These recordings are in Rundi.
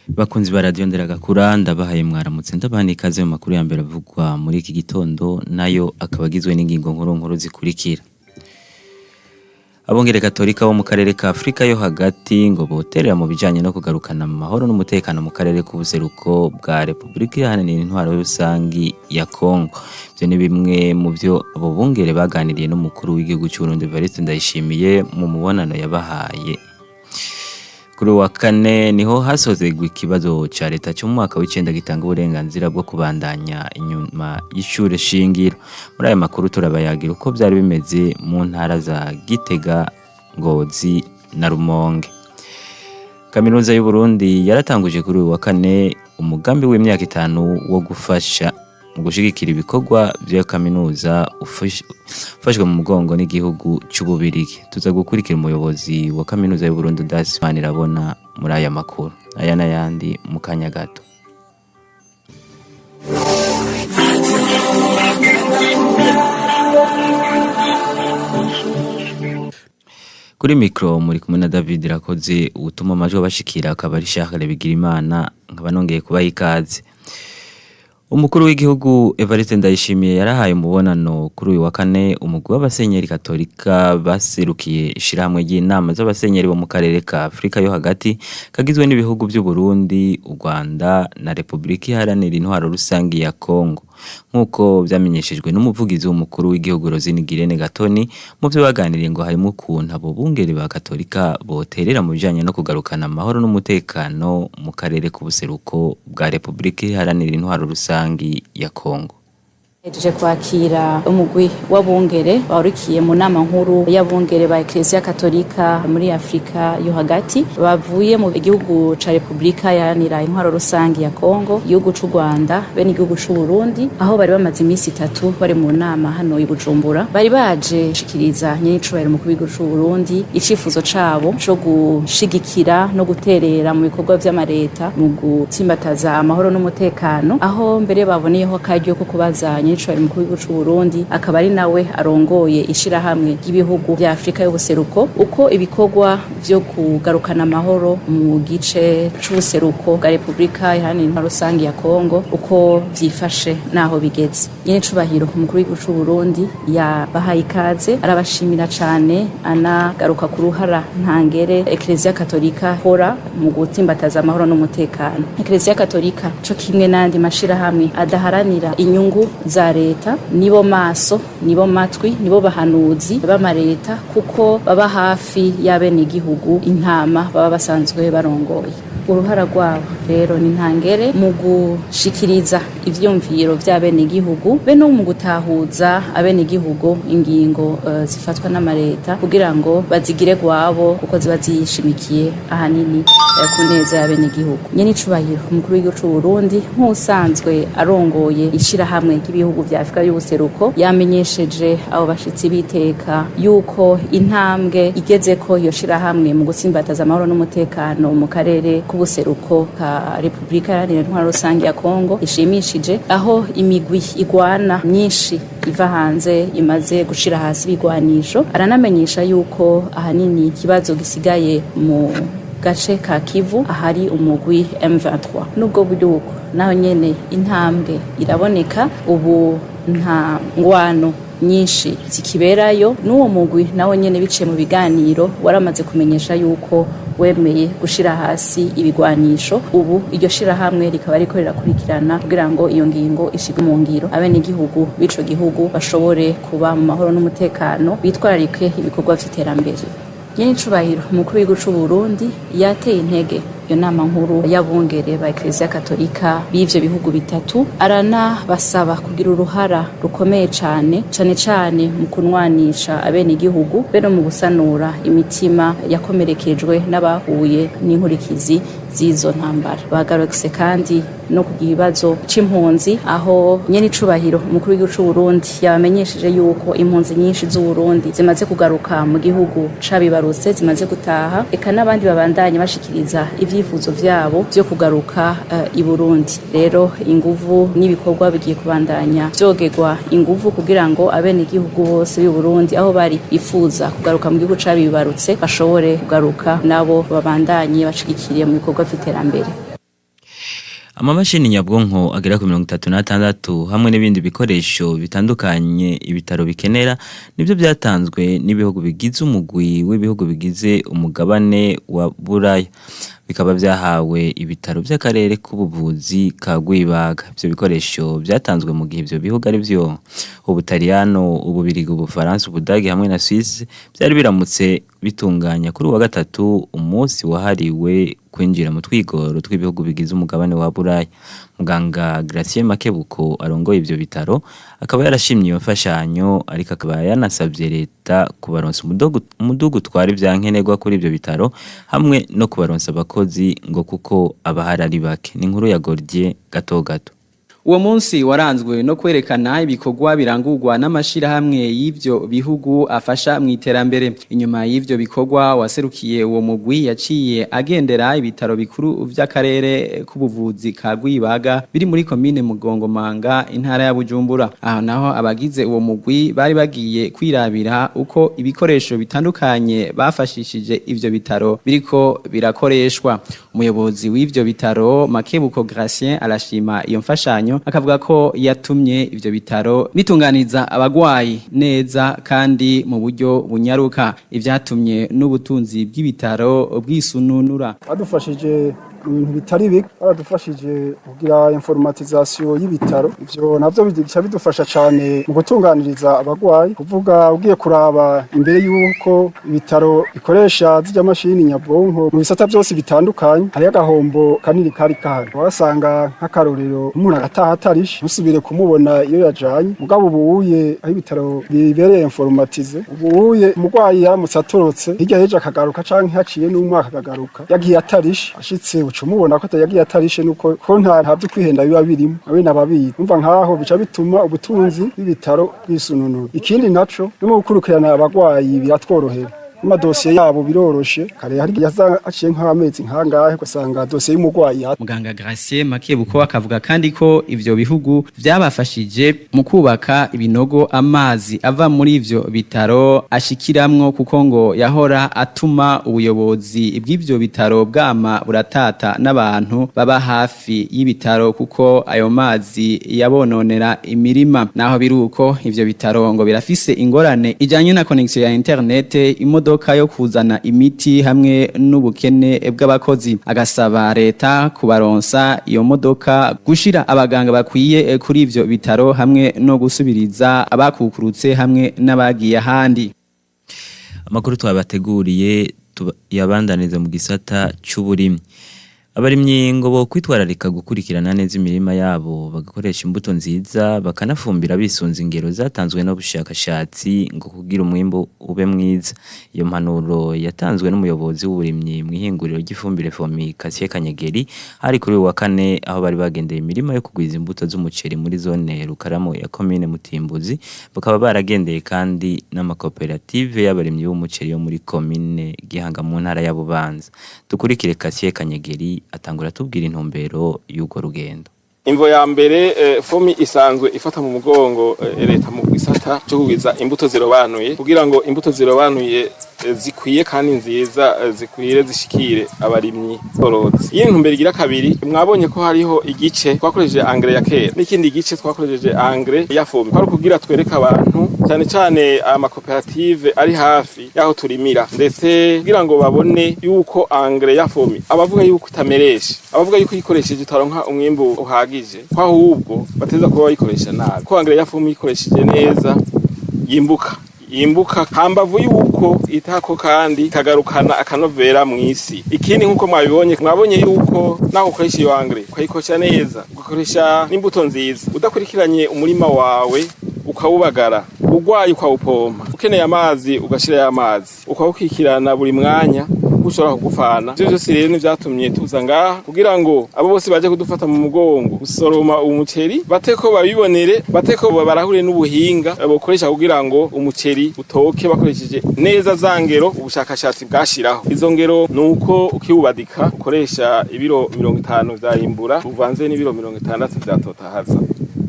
Bakunzi ba radiyo Nderagakura, ndabahaye mwaramutse, ndabaha n'ikaze mu makuru ya mbere avugwa muri iki gitondo, nayo akaba agizwe n'ingingo nkuru nkuru zikurikira. Abungere Katolika bo mu karere ka Afrika yo hagati ngo boterera mu bijanye no kugarukana amahoro n'umutekano mu karere k'ubuseruko bwa Repubulika Iharanira Intwaro Rusangi ya Kongo. Ivyo ni bimwe mu vyo abo bungere baganiriye n'umukuru w'igihugu c'Uburundi Evariste Ndayishimiye mu mubonano yabahaye. Kuri uyu wa kane niho hasozegwa ikibazo ca leta co mu mwaka w'icenda gitanga uburenganzira bwo kubandanya inyuma y'ishure shingiro. Muri ayo makuru turabayagira uko vyari bimeze mu ntara za Gitega, Ngozi na Rumonge. Kaminuza y'Uburundi yaratanguje kuri uyu wa kane umugambi w'imyaka 5 wo gufasha mu gushigikira ibikorwa vya kaminuza ufashwe mu mugongo n'igihugu c'Ububirigi. Tuza gukurikira umuyobozi wa kaminuza y'Uburundi Dace Manirabona muri aya makuru. Aya n'ayandi mu kanya gato. Kuri mikro muri kumwe na David Rakoze, uwutuma amajwi abashikira akaba ari Charles Bigirimana, nkaba nongeye kubaha ikaze. Umukuru w'igihugu Evariste Ndayishimiye yarahaye umubonano kuri uyu wa kane umugwi w'abasenyeri Katolika baserukiye ishirahamwe ry'inama z'abasenyeri bo mu karere ka Afrika yo hagati kagizwe n'ibihugu vy'u Burundi, u Rwanda na Repubulika Iharanira Intwaro Rusangi ya Kongo. Nk'uko vyamenyeshejwe n'umuvugizi w'umukuru w'igihugu Rosine Girene Gatoni, mu vyo baganiriye ngo harimo ukuntu abo bungere ba Katolika boterera mu bijanye no kugarukana amahoro n'umutekano mu karere k'ubuseruko bwa Repubulika Iharanira Intwaro Rusangi ya Kongo. Hejeje kwakira umugwi w'abungere bahurikiye mu nama nkuru y'abungere ba Eklezia Katolika muri Afrika yo hagati, bavuye mu gihugu ca Republika Iharanira Intwaro Rusangi ya Kongo, igihugu c'u Rwanda be n'igihugu c'u Burundi, aho bari bamaze iminsi 3 bari mu nama hano i Bujumbura. Bari baje gushikiriza nyenicubahiro mukuru w'igihugu c'u Burundi icifuzo cabo co gushigikira no guterera mu bikorwa vy'amareta mu gutsimbataza amahoro n'umutekano, aho mbere baboneyeho akaryo ko kubaza nyenicubahiro mukuru w'igihugu c'u Burundi, akaba ari nawe arongoye ishirahamwe ry'ibihugu vya Afrika y'ubuseruko, uko ibikorwa vyo kugarukana amahoro mu gice c'ubuseruko bwa Republika Iharanira Intwaro Rusangi ya Kongo uko vyifashe naho bigeze. Nyenicubahiro umukuru w'igihugu c'u Burundi yabahaye ikaze, arabashimira cane, anagaruka ku ruhara ntangere Eklezia Katolika hora mu gutsimbataza amahoro n'umutekano. Eklezia Katolika co kimwe n'andi mashirahamwe adaharanira inyungu za leta, nibo maso, nibo matwi, nibo bahanuzi b'amareta, kuko baba hafi y'abenegihugu, intama baba basanzwe barongoye. Uruhara rwabo rero ni ntangere mu gushikiriza ivyumviro vy'abenegihugu be no mu gutahuza abenegihugu ingingo zifatwa n'amareta kugira ngo bazigire gwabo, kuko ziba zishimikiye ahanini ku neza y'abenegihugu. Nyenicubahiro umukuru w'igihugu c'u Burundi nk'usanzwe arongoye ishirahamwe ry'ibihugu vya Afrika y'ubuseruko yamenyesheje abo bashitsi biteka yuko intambwe igezeko iyo shirahamwe mu gutsimbataza amahoro n'umutekano mu karere k'ubuseruko ka Republika Iharanira Intwaro Rusangi ya Kongo ishimishije, aho imigwi igwana myinshi iva hanze imaze gushira hasi ibigwanisho. Aranamenyesha yuko ahanini ikibazo gisigaye mu gace ka Kivu ahari umugwi M23. Nubwo buryo naho nyene intambwe iraboneka, ubu nta ngwano nyinshi zikiberayo, n'uwo mugwi nawo nyene biciye mu biganiro waramaze kumenyesha yuko wemeye gushira hasi ibigwanisho. Ubu iryo shirahamwe rikaba riko rirakurikirana kugira ngo iyo ngingo ishigwe mu ngiro, abenegihugu b'ico gihugu bashobore kuba mu mahoro n'umutekano, bitwararike ibikorwa vy'iterambere. Nyenicubahiro umukuru w'igihugu c'u Burundi yateye intege iyo nama nkuru y'abungere ba Eklezia Katolika b'ivyo bihugu bitatu, aranabasaba kugira uruhara rukomeye cane, cane cane mu kunwanisha abenegihugu be no mu gusanura imitima yakomerekejwe n'abahuye n'inkurikizi z'izo ntambara. Bagarutse kandi no ku kibazo c'impunzi, aho nyene icubahiro umukuru w'igihugu c'u Burundi yabamenyesheje yuko impunzi nyinshi z'u Burundi zimaze kugaruka mu gihugu cabibarutse, zimaze gutaha, eka n'abandi babandanye bashikiriza ivyifuzo vyabo vyo kugaruka i Burundi. Rero inguvu n'ibikorwa bigiye kubandanya vyogerwa inguvu kugira ngo abenegihugu bose b'i Burundi aho bari bifuza kugaruka mu gihugu cabibarutse bashobore kugaruka, nabo babandanye bashigikiriye mu bikorwa vy'iterambere. Amamashini nyabwonko agera ku 36 hamwe n'ibindi bikoresho bitandukanye ibitaro bikenera nibyo byatanzwe n'ibihugu bigize umugwi w'ibihugu bigize umugabane wa Buraya, bikaba byahawe ibitaro by'akarere k'ubuvuzi ka Rwibaga. Ivyo bikoresho byatanzwe mu gihe ivyo bihugu ari vyo Ubutaliyano, Ububirigi, Ubufaransa, Ubudagi hamwe na Suisse byari biramutse bitunganya kuri uwa gatatu umunsi wahariwe kwinjira mu twigoro tw'ibihugu bigize umugabane wa Buraya. Muganga Gratien Makebuko arongoye ivyo bitaro akaba yarashimye iyo mfashanyo, ariko akaba yanasabye leta kubaronsa umudugu utwara ivyankenerwa kuri ivyo bitaro hamwe no kubaronsa abakozi, ngo kuko abahari ari bake. Ni inkuru ya Gordier Gato Gato. Uwo munsi waranzwe no kwerekana ibikorwa birangurwa n'amashirahamwe y'ivyo bihugu afasha mu iterambere. Inyuma y'ivyo bikorwa, waserukiye uwo mugwi yaciye agendera ibitaro bikuru vy'akarere k'ubuvuzi ka Rwibaga biri muri komine Mugongomanga, intara ya Bujumbura. Aho naho abagize uwo mugwi bari bagiye kwirabira uko ibikoresho bitandukanye bafashishije ivyo bitaro biriko birakoreshwa. Umuyobozi w'ivyo bitaro, Makebuko Gratien, arashima iyo mfashanyo, akavuga ko yatumye ivyo bitaro bitunganiza abagwayi neza kandi mu buryo bunyaruka, ivyatumye n'ubutunzi bw'ibitaro bwisununura. Badufashije ibintu bitari bike, baradufashije kugira informatisation y'ibitaro. Ivyo navyo bica bidufasha cane mu gutunganiriza abagwayi. Kuvuga ugiye kuraba, imbere y'uko ibitaro bikoresha zirya mashini nyabwonko mu bisata byose bitandukanye, hariyo agahombo kanini kari kahari. Wasanga nk'akarorero umuntu agataha atarishe, ntusubire kumubona iyo yajanye. Mugabo ubuye aho ibitaro bibereye informatisé, ubuye umurwayi yaramutse atorotse hirya y'ejo akagaruka, canke haciye n'umwaka akagaruka, yagiye atarishe, ashitse uca umubona ko yagiye atarishe, nuko ko nta byo kwihenda biba birimo, abe nababizi. Umva, nkaho bica bituma ubutunzi bw'ibitaro bwisununura. Ikindi naco, no mu gukurikirana abagwayi biratworohera, amadosiye yabo biroroshe. Kare hari yaza aciye nk'amezi nkangahe ugasanga dosiye y'umurwayi. Muganga Gratien Makebuko akavuga kandi ko ivyo bihugu vyabafashije mu kubaka ibinogo amazi ava muri ivyo bitaro ashikiramwo, kuko ngo yahora atuma ubuyobozi bw'ivyo bitaro bwama buratata n'abantu baba hafi y'ibitaro, kuko ayo mazi yabononera imirima. Naho biruko, ivyo bitaro ngo birafise ingorane ijanye na connexion ya internet, imodoka yo kuzana imiti hamwe n'ubukene bw'abakozi. Agasaba leta kubaronsa iyo modoka, gushira abaganga bakwiye kuri ivyo bitaro hamwe no gusubiriza abakukurutse hamwe n'abagiye ahandi. Amakuru twabateguriye yabandaniza mu gisata c'uburimyi. Abarimyi ngo bo kwitwararika gukurikirana neza imirima yabo, bagakoresha imbuto nziza, bakanafumbira bisunze ingero zatanzwe n'ubushakashatsi, ngo kugira umwimbu ube mwiza. Iyo mpanuro yatanzwe n'umuyobozi w'uburimyi mu ihinguriro ry'ifumbire FOMI, Kasiye Kanyegeri, hari kuri uyu wa kane, aho bari bagendeye imirima yo kugwiza imbuto z'umuceri muri zone Rukaramo ya komine Mutimbuzi. Bakaba baragendeye kandi n'amakoperative y'abarimyi b'umuceri yo muri komine Gihanga mu ntara ya Bubanza. Dukurikire Kasiye Kanyegeri, atangura atubwira intumbero y'urwo rugendo. Imvo ya mbere, FOMI isanzwe ifata mu mugongo leta mu gisata cyo kugwiza imbuto zirobanuye, kugira ngo imbuto zirobanuye zikwiye kandi nziza zikwire zishikire abarimyi borozi. Iyi ntumbero igira kabiri, mwabonye ko hariho igice twakoresheje engrais ya kera n'ikindi gice twakoresheje engrais ya FOMI, kwari kugira twereke abantu, cyane cyane amakoperative ari hafi y'aho turimira, ndetse kugira ngo babone yuko engrais ya FOMI, abavuga yuko itameresha, abavuga yuko ikoresheje utaronka umwimbu uhagije, ko ahubwo bateza kuba bayikoresha nabi, ko engrais ya FOMI ikoresheje neza yimbuka, yimbuka hambavu yuko itako kandi kagarukana akanovera mw'isi. Ikindi, nkuko mwabibonye, mwabonye yuko naho ukoresha iyo engrais ukayikoresha neza, ugakoresha n'imbuto nziza, udakurikiranye umurima wawe, ukawubagara, ugwaye ukawupompa, ukeneye amazi ugashirayo amazi, ukawukikirana buri mwanya, kuko ushobora kugupfana. Ivyo vyose rero nivyatumye tuza ngaha kugira ngo abo bose baje kudufata mu mugongo gusoroma umuceri bateko babibonere, bateko barahure n'ubuhinga bokoresha kugira ngo umuceri utoke bakoresheje neza za ngero ubushakashatsi bwashiraho. Izo ngero nuko ukiwubadika ukoresha ibiro 50 vya imbura uvanze n'ibiro 60 vya totahaza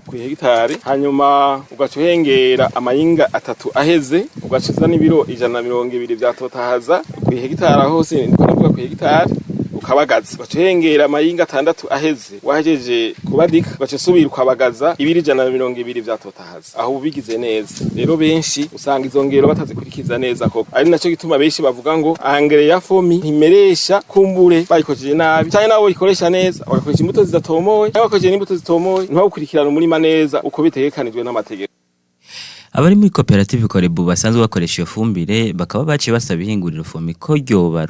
ku hegitari, hanyuma ugaca uhengera amayinga 3 aheze, ugaca uzana ibiro 120 vya totahaza ku hegitari, aho hose niko ndavuga ku hegitari, ukabagaza. Ugaca uhengera amayinga 6 aheze wahejeje kubadika, ugaca usubira ukabagaza ibiro 120 vya totahaza, aho ubigize neza. Rero benshi usanga izo ngero batazikurikiza neza koko, ari naco gituma benshi bavuga ngo angere ya fomi ntimeresha, kumbure bayikojeje nabi, canke nabo bayikoresha neza bagakoresha imbuto zidatomoye, canke bakoresheje n'imbuto zitomoye ntibawukurikirana umurima neza uko bitegekanijwe n'amategeko. Abari muri koperative Korebu basanzwe bakoresha iyo fumbire bakaba baciye basaba ihinguriro Fomi ko ryoba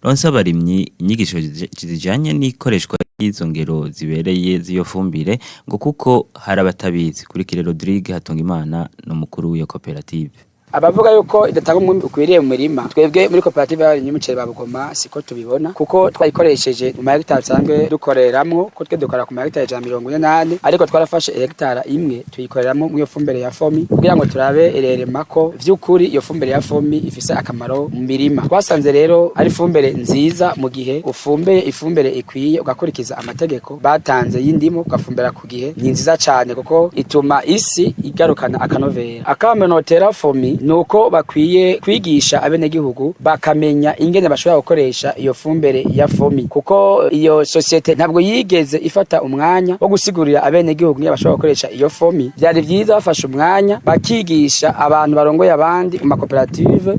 ronsa abarimyi inyigisho zijanye n'ikoreshwa ry'izo ngero zibereye z'iyo fumbire, ngo kuko hari abatabizi. Kurikire Rodrigue Hatungimana n'umukuru w'iyo koperative. Abavuga yuko idatanga umwimbu ukwiriye mu mirima, twebwe muri koperative y'abarimyi b'umuceri ba Bugoma siko tubibona, kuko twayikoresheje mu mahegitari dusanzwe dukoreramwo, ko twe dukora ku mahegitari 144, ariko twarafashe hegitari imwe tuyikoreramwo muri iyo fumbire ya Fomi kugira ngo turabe irerema ko vy'ukuri iyo fumbire ya Fomi ifise akamaro mu mirima. Twasanze rero ari ifumbire nziza mu gihe ufumbeye ifumbire ikwiye, ugakurikiza amategeko batanze y'indimo, ugafumbira ku gihe. Ni nziza cane kuko ituma isi igarukana akanovera. Akamo notera Fomi nuko bakwiye kwigisha abenegihugu bakamenya ingene bashobora gukoresha iyo fumbire ya Fomi, kuko iyo sosiyete ntabwo yigeze ifata umwanya wo gusigurira abenegihugu ingene bashobora gukoresha iyo Fomi. Vyari vyiza bafashe umwanya bakigisha abantu barongoye abandi mu makoperative,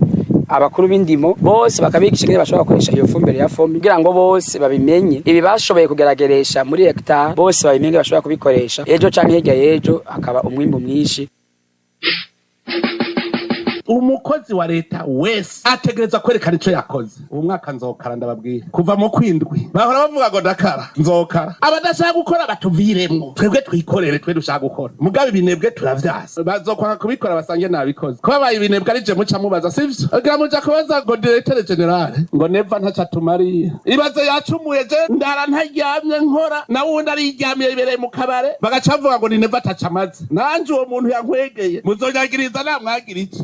abakuru b'indimo bose bakabigisha ingene bashobora gukoresha iyo fumbire ya Fomi, kugira ngo bose babimenye. Ibi bashoboye kugerageresha muri hegitari, bose babimenye bashobora kubikoresha ejo canke hirya y'ejo, hakaba umwimbu mwinshi. Umukozi wa leta wese ategereza kwerekana ico yakoze. Ubu mwaka nzokara, ndababwira, kuva mu kwindwi bahora bavuga ngo ndakara, nzokara. Abadashaka gukora batuviremwo, twebwe twikorere, twe dushaka gukora. Mugabo ibinebwe turavyasa, bazokwanga kubikora basange nabikoze. Ko babaye ibinebwe ari je muca mubaza, sivyo? Agira muja kubaza ngo directeur général ngo Neva ntaco atumariye. Ibaze yacumuye, je ndara ntaryamye nkora, na wundi ariryamiye yibereye mu kabare, bagaca bavuga ngo ni Neva ataco amaze. Nanje uwo muntu yankwegeye muzonyagiriza namwagira iki?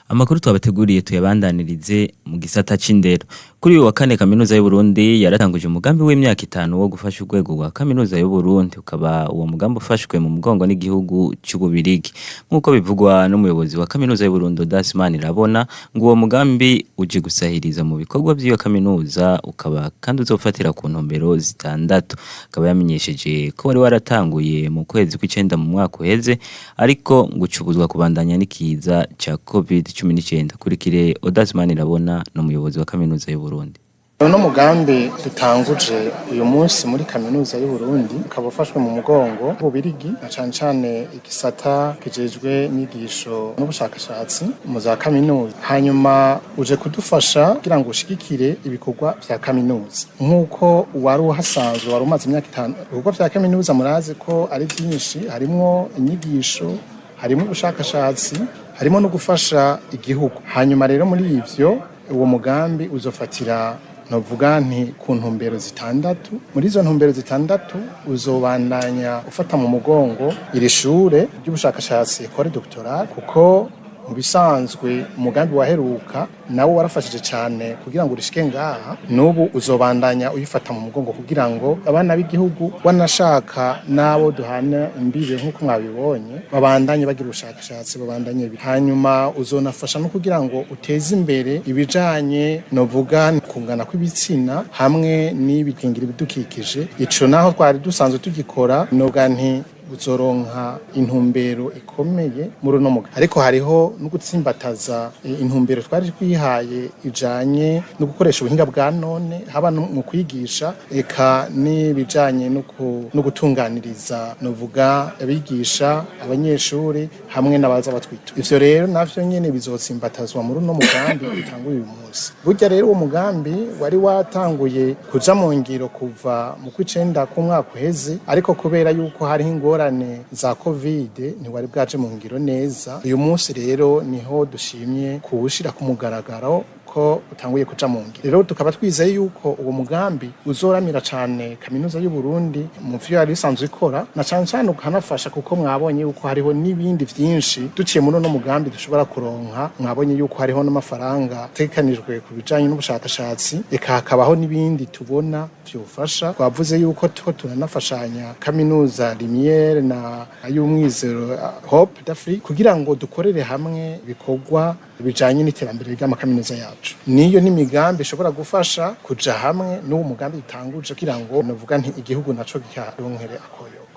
Amakuru twabateguriye tuyabandanirize mu gisata c'indero. Kuri uyu wa kane, Kaminuza y'u Burundi yaratanguje umugambi w'imyaka 5 wo gufasha urwego rwa Kaminuza y'u Burundi, ukaba uwo mugambi ufashwe mu mugongo n'igihugu c'Ububirigi. Nk'uko bivugwa n'umuyobozi wa Kaminuza y'u Burundi Odas Manirabona, ngo uwo mugambi uje gusahiriza mu bikorwa by'iyo kaminuza, ukaba kandi uzofatira ku ntumbero 6. Akaba yamenyesheje ko wari waratanguye mu kwezi kw'icenda mu mwaka uheze, ariko ngo ucubuzwa kubandanya n'ikiza ca COVID-19. Kurikire Odas Manirabona n'umuyobozi wa Kaminuza y'u Burundi. Uno mugambi dutanguje uyu munsi muri Kaminuza y'u Burundi ukaba ufashwe mu mugongo Bubirigi, na cane cane igisata kijejwe inyigisho n'ubushakashatsi mu za kaminuza, hanyuma uje kudufasha kugira ngo ushigikire ibikorwa vya kaminuza nk'uko wari uhasanzwe wari umaze imyaka 5. Ibikorwa vya kaminuza murazi ko ari vyinshi, harimwo inyigisho, harimo ubushakashatsi, harimo no gufasha igihugu. Hanyuma rero muri ivyo uwo mugambi uzofatira, novuga nti, ku ntumbero 6. Muri izo ntumbero 6 uzobandanya ufata mu mugongo iri shure ry'ubushakashatsi Ecole Doctorale, kuko mu bisanzwe umugambi waheruka nawo warafashije cyane kugira ngo urishike ngaha. N'ubu uzobandanya uyifata mu mugongo kugira ngo abana b'igihugu, wanashaka n'abo duhana imbibe nk'uko mwabibonye, babandanye bagira ubushakashatsi, babandanye. Hanyuma uzonafasha no kugira ngo uteze imbere ibijanye, novuga, kungana kw'ibitsina hamwe n'ibikingira ibidukikije. Ico naho twari dusanzwe tugikora, novuga nti uzoronka intumbero ikomeye muri uno mugambi, ariko hariho no gutsimbataza intumbero twari twihaye ijanye no gukoresha ubuhinga bwa none, haba mu kwigisha, eka n'ibijanye no gutunganiriza, novuga, abigisha, abanyeshuri hamwe n'abaza batwita. Ivyo rero navyo nyene bizotsimbatazwa muri uno mugambi utanguye uyu munsi. Burya rero uwo mugambi wari watanguye kuja mu ngiro kuva mu kw'icenda k'umwaka uheze, ariko kubera yuko hariho ingorane ingorane za Covid ntiwari bwaje mu ngiro neza. Uyu munsi rero niho dushimye kuwushira ku mugaragaro ko utanguye kuja mu ngiro. Rero tukaba twizeye yuko uwo mugambi uzoramira cane kaminuza y'u Burundi mu vyo yari isanzwe ikora, na cane cane ukanafasha, kuko mwabonye yuko hariho n'ibindi vyinshi duciye muri uno mugambi dushobora kuronka. Mwabonye yuko hariho n'amafaranga ategekanijwe ku bijanye n'ubushakashatsi, eka hakabaho n'ibindi tubona vyofasha. Twavuze yuko tuko turanafashanya kaminuza Lumière na y'Umwizero, Hope d'Afrique, kugira ngo dukorere hamwe ibikorwa bijanye n'iterambere ry'amakaminuza yacu. Niyo n'imigambi ishobora gufasha kuja hamwe n'uwo mugambi dutanguje, kugira ngo novuga nti igihugu naco gikaronkere akoyoko.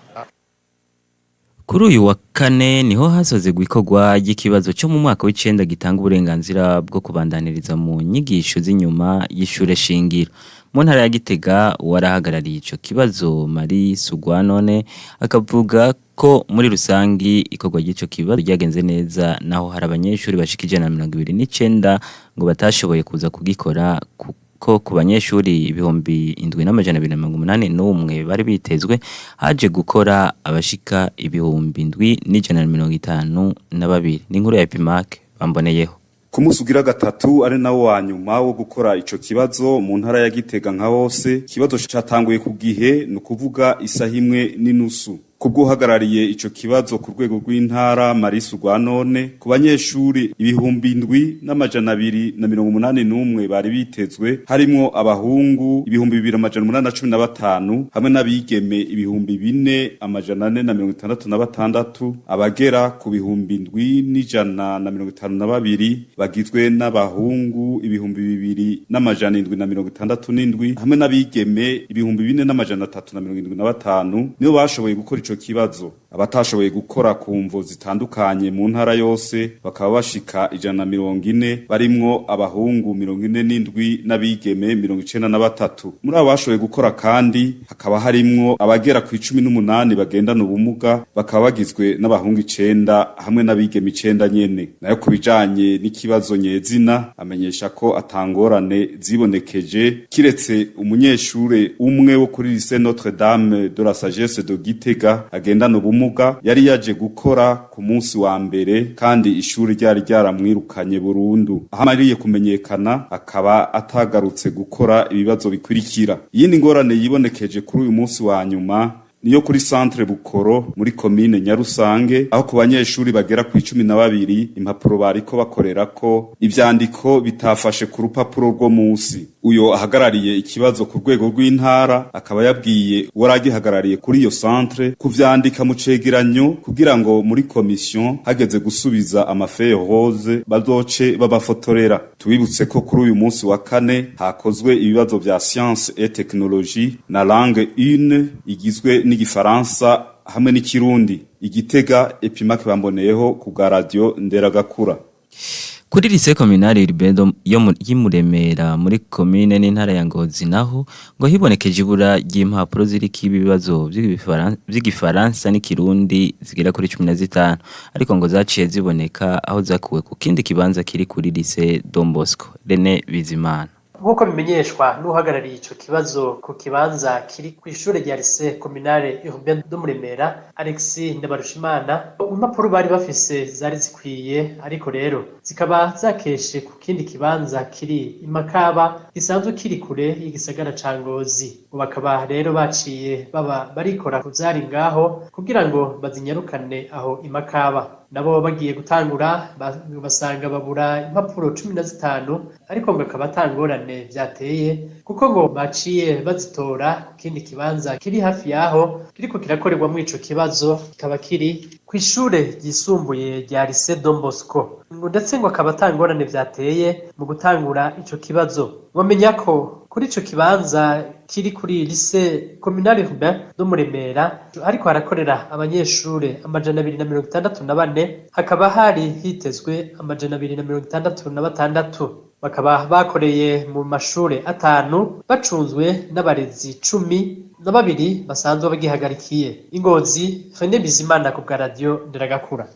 Kuri uyu wa kane niho hasozegwa ikorwa ry'ikibazo cyo mu mwaka w'icenda gitanga uburenganzira bwo kubandaniriza mu nyigisho z'inyuma y'ishure shingiro. Mu ntara ya Gitega, uwarahagarariye ico kibazo, Marie Sugwanone, akavuga ko muri rusangi ikorwa ry'ico kibazo ryagenze neza, naho hari abanyeshuri bashika 129 ngo batashoboye kuza kugikora, kuko ku banyeshuri 7281 bari bitezwe, haje gukora abashika 7152. Ni inkuru ya Epimac bamboneyeho. Ku munsi ugira gatatu, ari nawo wa nyuma wo gukora ico kibazo mu ntara ya Gitega nka hose, ikibazo catanguye ku gihe, ni ukuvuga isaha 1:30. Kubw'uhagarariye ico kibazo ku rwego rw'intara, Marie Rwanone, ku banyeshuri 7281 bari bitezwe, harimwo abahungu 2815 hamwe n'abigeme 4466, abagera ku 7152 bagizwe n'abahungu 2767 hamwe n'abigeme 4375 nibo bashoboye gukora ico kibazo. Abatashoboye gukora ku mvo zitandukanye mu ntara yose bakaba bashika 140, barimwo abahungu 47 n'abigeme 93. Muri abo bashoboye gukora kandi hakaba harimwo abagera ku 18 bagendana ubumuga, bakaba bagizwe n'abahungu 9 hamwe n'abigeme 9 nyene. Nayo ku bijanye n'ikibazo nyezina, amenyesha ko atangorane zibonekeje, kiretse umunyeshure umwe wo kuri Lycée Notre Dame de la Sagesse de Gitega agendana ubumuga, yari yaje gukora ku munsi wa mbere kandi ishuri ryari ryaramwirukanye burundu. Aho amariye kumenyekana, akaba atagarutse gukora ibibazo bikurikira. Iyindi ngorane yibonekeje kuri uyu munsi wa nyuma niyo kuri centre Bukoro muri komine Nyarusange, aho ku banyeshuri bagera ku 12 impapuro bariko bakorerako ivyandiko bitafashe ku rupapuro rwo musi. Uyo ahagarariye ikibazo ku rwego rw'intara akaba yabwiye uwaragihagarariye kuri iyo centre kuvyandika mu cegeranyo, kugira ngo muri commission hageze gusubiza ama feuilles roses bazoce babafotorera. Tubibutse ko kuri uyu munsi wa kane hakozwe ibibazo vya science et technologie na langue 1 igizwe n'igifaransa hamwe n'ikirundi. Igitega, Epimake bamboneyeho ku bwa Radio Nderagakura. Kuri lycée communale Urbain yo y'Imuremera muri komine n'intara ya Ngozi naho ngo hibonekeje ibura ry'impapuro ziriko ibibazo vy'igifaransa n'ikirundi zigera kuri 15, ariko ngo zaciye ziboneka aho zakuwe ku kindi kibanza kiri kuri lycée Don Bosco. René Bizimana. Nk'uko bimenyeshwa n'uhagarariye ico kibazo ku kibanza kiri kw'ishure rya Lycée Communale Urbain de Muremera, Alexis Ndabarushimana, impapuro bari bafise zari zikwiye, ariko rero zikaba zakeshe ku kindi kibanza kiri Imakaba gisanzwe kiri kure y'igisagara ca Ngozi. Ngo bakaba rero baciye baba barikora ku zari ngaho kugira ngo bazinyarukane aho Imakaba. Nabo bagiye gutangura basanga babura impapuro 15, ariko ngo akaba atangorane vyateye, kuko ngo baciye bazitora ku kindi kibanza kiri hafi yaho kiriko kirakorerwamwo ico kibazo, kikaba kiri kw'ishure ryisumbuye rya Lycée Don Bosco. Ngo ndetse ngo akaba atangorane vyateye mu gutangura ico kibazo. Mwomenya ko kuri ico kibanza kiri kuri Lycée Communale Urbain de Muremera ariko harakorera abanyeshure 264, hakaba hari hitezwe 266. Bakaba bakoreye mu mashure atanu, bacunzwe n'abarezi 12 basanzwe bagihagarikiye. Ingozi, René Bizimana ku bwa Radio Nderagakura.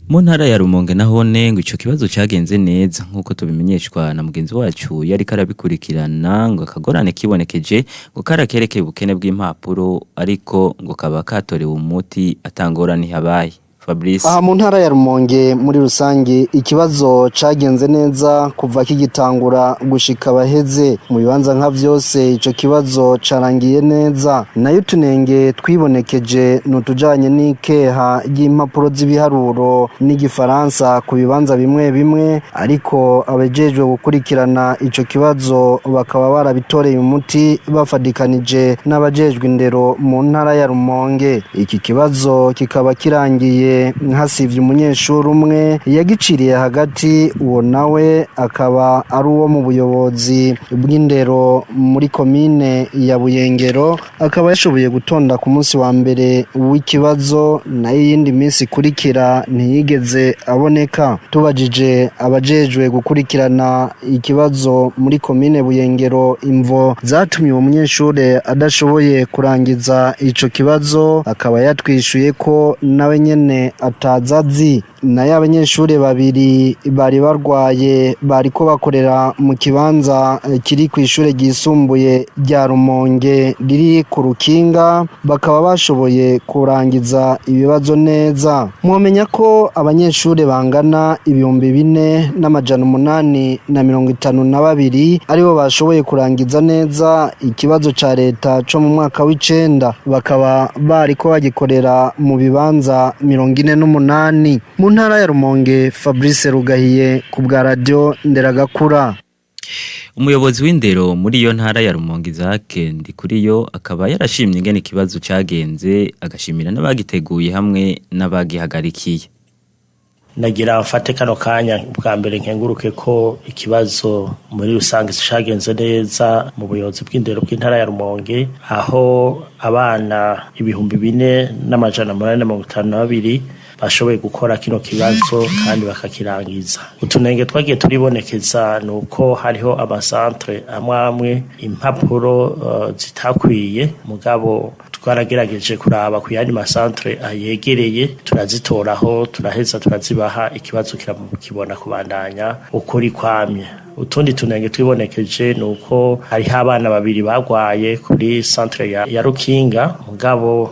Mu ntara ya Rumonge nahone ngo ico kibazo cagenze neza nkuko tubimenyeshwa na mugenzi wacu yariko arabikurikirana, ngo akagorane kibonekeje ngo karakerekeye ubukene bw'impapuro, ariko ngo kaba katorewe umuti atangorane habaye. Fabrice. Aha mu ntara ya Rumonge muri rusange ikibazo cagenze neza kuva kigitangura gushika baheze. Mu bibanza nka vyose ico kibazo carangiye neza. Nayo utunenge twibonekeje nutujanye n'ikeha ry'impapuro z'ibiharuro n'igifaransa ku bibanza bimwe bimwe, ariko abajejwe gukurikirana ico kibazo bakaba barabitoreye umuti bafadikanije n'abajejwe indero mu ntara ya Rumonge. Iki kibazo kikaba kirangiye hasivye umunyeshuri umwe yagiciriye hagati, uwo nawe akaba ari uwo mu buyobozi bw'indero muri komine ya Buyengero, akaba yashoboye gutonda ku munsi wa mbere w'ikibazo, nayo iyindi minsi ikurikira ntiyigeze aboneka. Tubajije abajejwe gukurikirana ikibazo muri komine Buyengero imvo zatumye uwo munyeshure adashoboye kurangiza ico kibazo, akaba yatwishuye ko nawe nyene atazazi. Nayo abanyeshure babiri bari barwaye bariko bakorera mu kibanza kiri kw'ishure ryisumbuye rya Rumonge riri ku Rukinga, bakaba bashoboye kurangiza ibibazo neza. Mwomenya ko abanyeshure bangana 4852 aribo bashoboye kurangiza neza ikibazo ca leta co mu mwaka w'icenda, bakaba bariko bagikorera mu bibanza 48. Mu ntara ya Rumonge, Fabrice Rugahiye ku bwa Radio Nderagakura. Umuyobozi w'indero muri iyo ntara ya Rumonge Isaac Ndikuriyo akaba yarashimye ingene ikibazo cagenze, agashimira n'abagiteguye hamwe n'abagihagarikiye. Nagira mfate kano kanya bwa mbere nkenguruke ko ikibazo muri rusange cagenze neza mu buyobozi bw'indero bw'intara ya Rumonge, aho abana 4852 bashoboye gukora kino kibazo kandi bakakirangiza. Utunenge twagiye turibonekeza nuko hariho amasantre amwe amwe impapuro zitakwiye, mugabo twaragerageje kuraba ku yandi masantre ayegereye turazitoraho, turaheza turazibaha, ikibazo kiramukibona kubandanya ukuri kwamye. Utundi tunenge twibonekeje nuko hariho abana babiri bagwaye kuri centre ya Rukinga, mugabo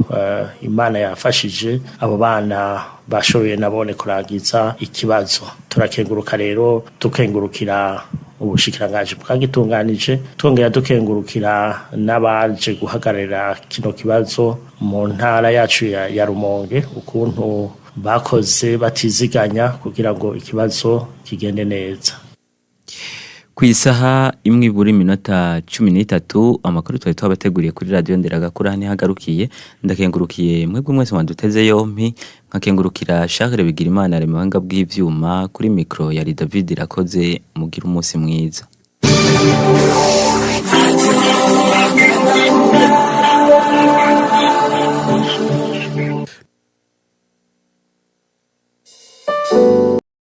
Imana yafashije abo bana bashoboye nabone kurangiza ikibazo. Turakenguruka rero, tukengurukira ubushikiranganji bwagitunganije, twongera dukengurukira n'abaje guhagararira kino kibazo mu ntara yacu ya Rumonge, ukuntu bakoze batiziganya kugira ngo ikibazo kigende neza. Ku isaha imwe ibura iminota 13, amakuru twari twabateguriye kuri Radio Nderagakura ntihagarukiye. Ndakengurukiye mwebwe mwese mwaduteze yompi, nkakengurukira Charles Bigirimana ari mu buhinga bw'ivyuma, kuri micro yari David Irakoze. Mugira umunsi mwiza.